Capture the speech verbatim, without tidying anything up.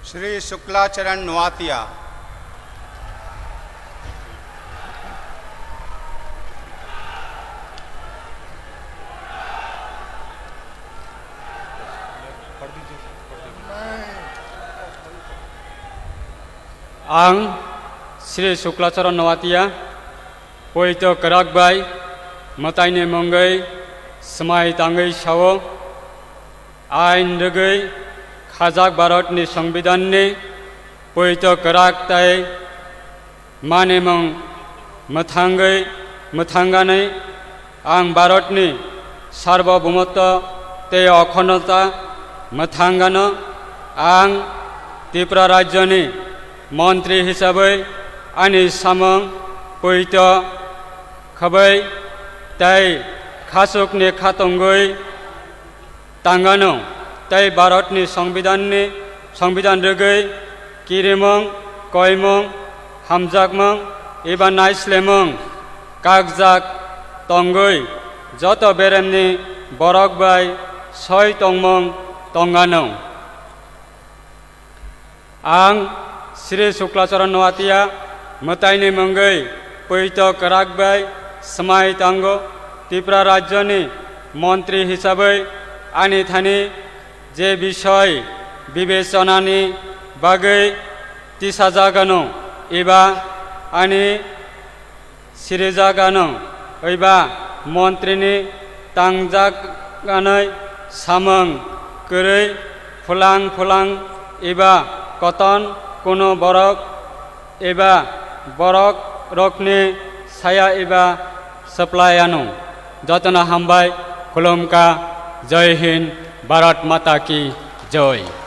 Shri Shukla Charan Noatia. Ang Shri Shukla Charan Noatia, poito kwrak bai mwtaini mungwi swmai tangwi sao, ain rwgwi khajak Bharatni Songbidanni poito kwrak tai manimung mwthangwi mwthanganai ang Bharatni sarbobhumotto tei okhonotta mwthangano. Ang Tripura rajyoni montri hisabwi ani samung poito khwbwi tei khasukni khatungwi tangano tei Bharatni Songbidanni, Songbidan rwgwi kirimung, koimung, hamjakmung eba naislemung kakjak tongwi joto beremni borok bai soi tongmung tongano. Ang Shri Shukla Charan Noatia mwtaini mungwi poito kwrak bai swmai tango. Tripura rajyoni montri hisabwi ani thani je bisoi bibechanani bagwi tisajagano eba ani sirijagano eba montrini tangjaganai samung kwrwi phulang phulang eba koton kuno borok eba borok rokni saya eba swplaiano. Jotono hambai khulumkha. Jai Hind, Bharat Mata Ki Jai.